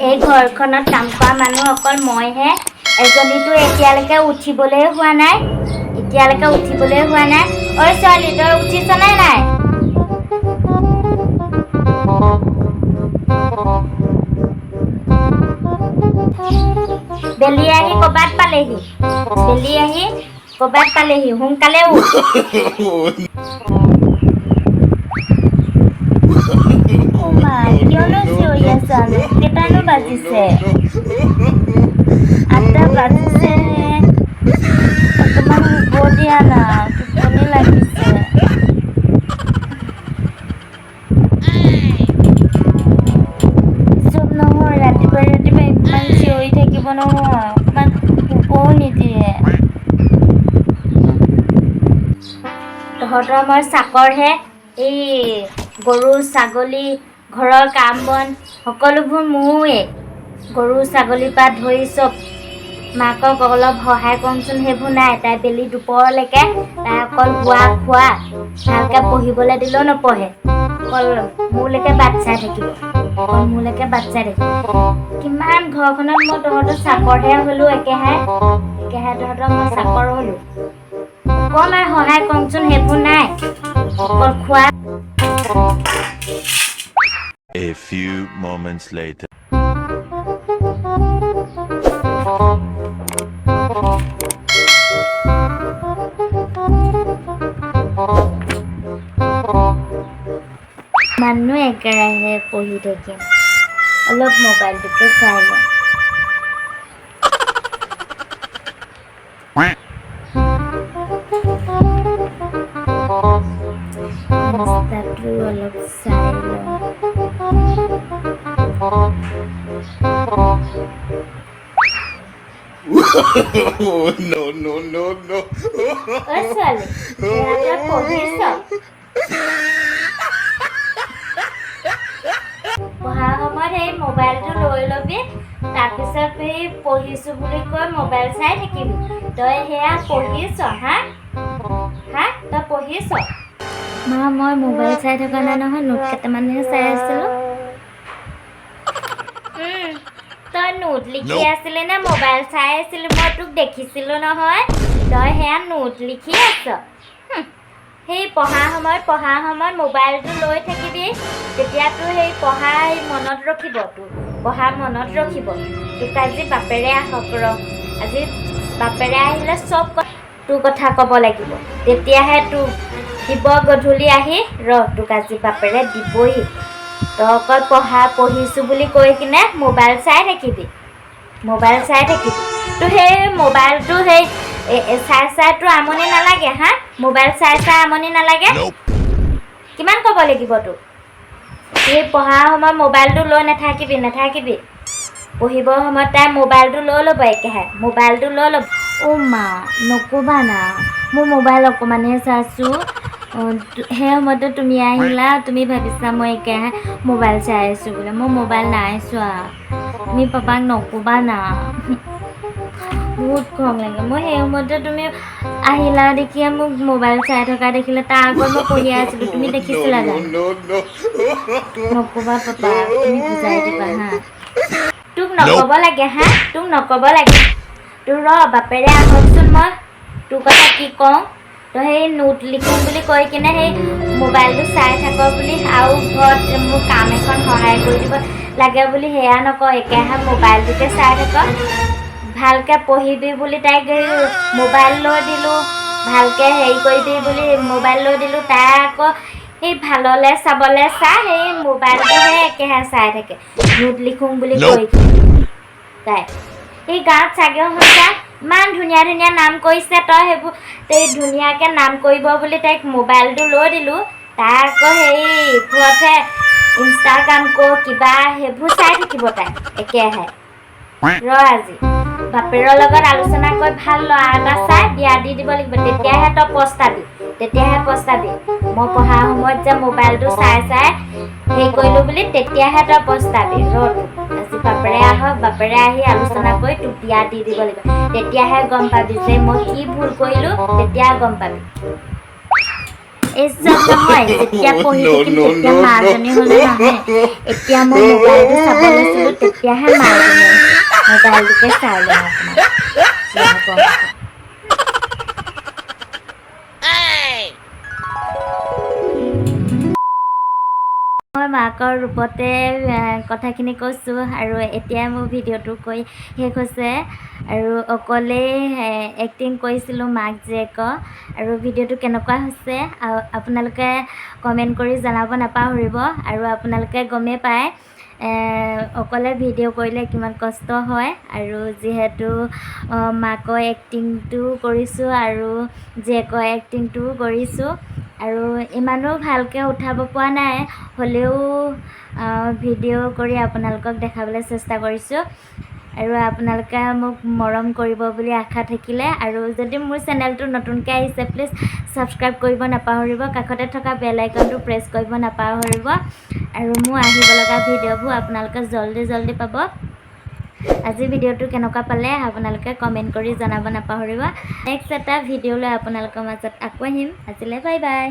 এই ঘৰখনত কাম কৰা মানুহ অকল মইহে। এজনীতো এতিয়ালৈকে উঠিবলৈ হোৱা নাই, এতিয়ালৈকে উঠিবলৈ হোৱা নাই। ঐ ছোৱালী, তই উঠিছনে নাই? বেলি আহি ক'ৰবাত পালেহি, বেলি আহি ক'ৰবাত পালেহি, সোনকালে উঠ। অ' মা, কিয়নো চিঞৰি আছা? কেইটানো বাজিছে? 8টা বাজিছে। অকণমান শুব দিয়া না, টোপনি লাগিছে। চুপ নহয়, ৰাতিপুৱাই ৰাতিপুৱাই ইমান চিঞৰি থাকিব নহয়, অকণমান শুবও নিদিয়ে। তহঁতৰ মই চাকৰহে। এই গৰু ছাগলী, ঘৰৰ কাম বন সকলোবোৰ মোৰে। গৰু ছাগলীৰ পৰা ধৰি চব। মাকক অলপ সহায় কৰোঁচোন, সেইবোৰ নাই। তাই বেলি দুপৰলৈকে তাই অকল শোৱা খোৱা, ভালকৈ পঢ়িবলৈ দিলেও নপঢ়ে। অকল মোলৈকে বাট চাই থাকিব, অকল মোলৈকে বাট চাই থাকিব। কিমান ঘৰখনত মই তহঁতৰ চাকৰহে হ'লোঁ, একেহাই একেহাই তহঁতৰ মই চাকৰ হ'লোঁ। অকণমান সহায় কৰোঁচোন, সেইবোৰ নাই, অকল খোৱা। A few moments later. মানুহ একেৰাহে পঢ়ি থাকিম? অলপ মোবাইলটোকে চাই লওঁ। ইনষ্টাটো অলপ চাই লওঁ। No, no, no, no. ঐ ছোৱালী, সেয়া তই পঢ়িছ? পঢ়াৰ সময়ত সেই মোবাইলটো লৈ ল'বি, তাৰপিছত সেই পঢ়িছোঁ বুলি কৈ মোবাইল চাই থাকিবি। তই সেয়া পঢ়িছ? হা হা, তই পঢ়িছ? মা, মই মোবাইল চাই থকা নাই নহয়, নোট কেইটামানহে চাই আছিলোঁ। তই নোট লিখি আছিলি নে মোবাইল চাই আছিলি? মই তোক দেখিছিলোঁ নহয়, তই সেয়া নোট লিখি আছ। সেই পঢ়া সময়ত মোবাইলটো লৈ থাকিবি, তেতিয়া তোৰ সেই পঢ়া সেই মনত ৰখিব, তোৰ পঢ়া মনত ৰখিব। তোক আজি বাপেৰে আহক ৰ, আজি বাপেৰে আহিলে চব তোৰ কথা ক'ব লাগিব, তেতিয়াহে তোৰ দিব। গধূলি আহি ৰ, তোক আজি বাপেৰে দিবই। তই অকল পঢ়িছোঁ বুলি কৈ কিনে মোবাইল চাই থাকিবি, মোবাইল চাই থাকিবি। তোৰ সেই মোবাইলটো সেই চাই চাই তোৰ আমনি নালাগে? হা, মোবাইল চাই চাই আমনি নালাগে? কিমান ক'ব লাগিব তোক? সেই পঢ়াৰ সময়ত মোবাইলটো লৈ নাথাকিবি, নাথাকিবি। পঢ়িবৰ সময়ত তাই মোবাইলটো লৈ ল'ব, একেহাই মোবাইলটো লৈ ল'ব। অ' মা, নক'বা না, মোৰ মোবাইল অকণমানহে চাইছোঁ। সেই সময়তে তুমি আহিলা, তুমি ভাবিছা মই একেৰাহে মোবাইল চাই আছোঁ বোলে। মই মোবাইল নাই চোৱা, তুমি পাপাক নক'বা না, বহুত খং লাগে। মই সেই সময়তে তুমি আহিলা দেখিয়ে মোক মোবাইল চাই থকা দেখিলে। তাৰ আগত মই পঢ়ি আছিলোঁ, তুমি দেখিছিলা জানো? No, no. নক'বা পাপা, তুমি বুজাই দিবা। হা, তোক নক'ব লাগে? হা, তোক নক'ব লাগে? তোৰ ৰ, বাপেৰে আহকচোন, মই তোৰ কথা কি কওঁ। তই সেই নোট লিখোঁ বুলি কৈ কিনে সেই মোবাইলটো চাই থাক বুলি আৰু ঘৰত মোৰ কাম এখন সহায় কৰি দিব লাগে বুলি সেয়া নকওঁ, একেৰাহে মোবাইলটোকে চাই থাক। ভালকৈ পঢ়িবি বুলি তাইক সেই মোবাইল লৈ দিলোঁ, ভালকৈ হেৰি কৰিবি বুলি মোবাইল লৈ দিলোঁ। তাই আকৌ সেই ভাললৈ চাবলৈ চাই সেই মোবাইলটোহে একেৰাহে চাই থাকে, নোট লিখোঁ বুলি কৈ কিনে। তাই এই গাঁৱত চাগে সন্ধ্যা ইমান ধুনীয়া ধুনীয়া নাম কৰিছে, তই সেইবোৰ এই ধুনীয়াকৈ নাম কৰিব বুলি তাইক মোবাইলটো লৈ দিলোঁ। তাই আকৌ সেইবোৰতহে ইনষ্টাগ্ৰাম ক কিবা সেইবোৰ চাই থাকিব তাই একেৰাহে। ৰ, আজি বাপেৰৰ লগত আলোচনা কৰি ভাল ল'ৰা এটা চাই বিয়া দি দিব লাগিব, তেতিয়াহে তই পস্তাবি, তেতিয়াহে পস্তাবি। মই পঢ়াৰ সময়ত যে মোবাইলটো চাই চাই হেৰি কৰিলোঁ বুলি, তেতিয়াহে তই পস্তাবি। ৰ তোক আজি বাপেৰে আহক, বাপেৰে আহি আলোচনা কৰি তোক বিয়া দি দিব লাগিব, তেতিয়াহে গম পাবি যে মই কি ভুল কৰিলোঁ, তেতিয়া গম পাবি। এই চব নহয়, যেতিয়া পঢ়ি No, থাকিম no, তেতিয়া no, no. মাজনী হ'লে নাহে। এতিয়া মই মোবাইলটো চাব লৈছিলোঁ, তেতিয়াহে মাজনী আহিছে। মোবাইলটোকে চাই লওঁ অকণমান। যি হ'ব হ'ব। মই মাকৰ ৰূপতে কথাখিনি কৈছোঁ আৰু এতিয়াই মোৰ ভিডিঅ'টো কৈ শেষ হৈছে আৰু অকলেই এক্টিং কৰিছিলোঁ মাক জীয়েকৰ। আৰু ভিডিঅ'টো কেনেকুৱা হৈছে আৰু আপোনালোকে কমেণ্ট কৰি জনাব নাপাহৰিব। আৰু আপোনালোকে গমেই পায়, অকলে ভিডিঅ' কৰিলে কিমান কষ্ট হয়। আৰু যিহেতু মাকৰ এক্টিংটোও কৰিছোঁ আৰু জীয়েকৰ এক্টিংটোও কৰিছোঁ আৰু ইমানো ভালকৈ উঠাব পৰা নাই, হ'লেও ভিডিঅ' কৰি আপোনালোকক দেখাবলৈ চেষ্টা কৰিছোঁ আৰু আপোনালোকে মোক মৰম কৰিব বুলি আশা থাকিলে। আৰু যদি মোৰ চেনেলটো নতুনকৈ আহিছে, প্লিজ ছাবস্ক্ৰাইব কৰিব নাপাহৰিব, কাষতে থকা বেল আইকনটো প্ৰেছ কৰিব নাপাহৰিব আৰু মোৰ আহিব লগা ভিডিঅ'বোৰ আপোনালোকে জল্দি জল্দি পাব। আজি ভিডিঅ'টো কেনেকুৱা পালে আপোনালোকে কমেণ্ট কৰি জনাব নাপাহৰিব। নেক্সট এটা ভিডিঅ' লৈ আপোনালোকৰ মাজত আকৌ আহিম। আজিলৈ বাই বাই।